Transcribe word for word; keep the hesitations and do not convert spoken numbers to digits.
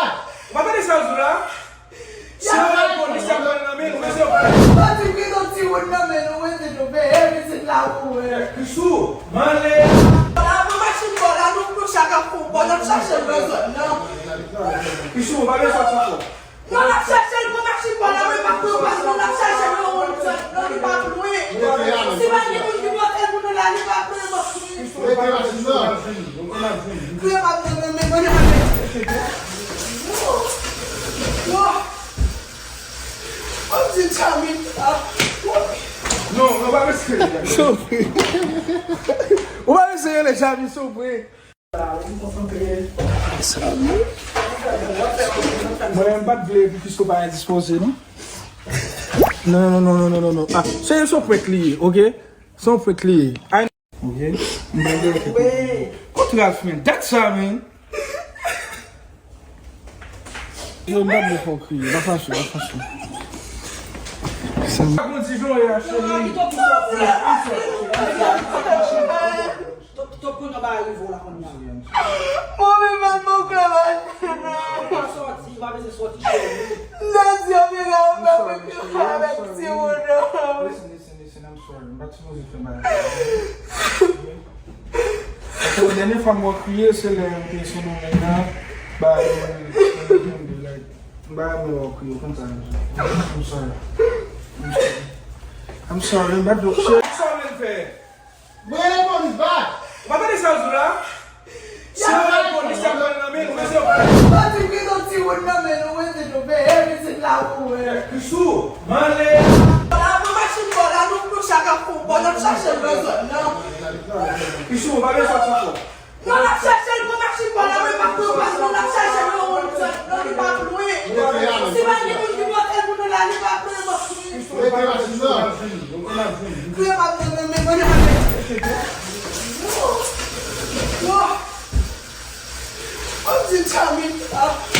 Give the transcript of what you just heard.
Ou pa tande sa yo di w la? Si yo bay polis, y ap pran nan men nou, men se yo pa. Pati ki nou ti moun nan men nou, mete nou peye vizit la pou wè. Krisou, mande. La, pran machin bò la, nou pran chak ap fon bò, n ap chache l nan zòn nan. Krisou, ou pa bezwen sòti ankò. Non, n ap chache l, pran machin bò la, men pa pran pas, non, n ap chache l nan yon zòn nan, li pa pou lwen. Si pa gen moun ki pote l pou nou la, li pa pou lwen, m ap fouye. Mete machin nan. Kouye m ap nan men, men, men, men. Wo! Wo! Ou di Tchami, ah, wo! Non, non, pa mesye. Sou vre. Ou pa mesye rele Tchami, sou vre. Mwen menm m pa t vle pou Christo pa endispoze, non. Non, non, non, non, non, non, non. Ah, se, se yon prank li ye, oke? Se yon prank li ye. Ay, oke? M pa t vle. Kot Ralph, man? Dat sa, man. Yo, m pa t vle fè w kriye. Pa fache, pa fache. Se m. Bon, di jan w ye a, cheri. Top, top, kounye a ba rive w la kounye a. Mwen menm mwen pa ka mache non. Ou pa sòti, ou pa bezwen sòti cheri. Nan di yo vin la, ou pa pou avèk timoun non. Listen, listen, listen, I'm sorry. M pa t sipoze fè bagay sa. Paske dènye fwa m wè w kriye, se lè m te Sendomeng nan, ba, like, m pa renmen wè w kriye konsa. I'm sorry. I'm sorry. I'm sorry, m pa t vle. Cheri, sa w vle m fè? Mwen reponn bak. Ou pa tande sa yo di w la? Si yo bay polis, y ap pran nan men nou, men se yo pa. Pati ki nou ti moun nan men nou, mete nou peye vizit la pou wè. Krisou, mande. La, pran machin bò la, nou pran chak ap fon bò, n ap chache l nan zòn nan. Krisou, ou pa bezwen sòti ankò. Non, n ap chache l, pran machin bò la, men pa pran pas, non, n ap chache l nan yon zòn nan, li pa pou lwen. Si pa gen moun ki pote l pou nou la, li pa pou lwen, m ap fouye. Mete machin nan. Kouye m ap nan men, men, men, men. Wo! Wo! Ou di Tchami, ah.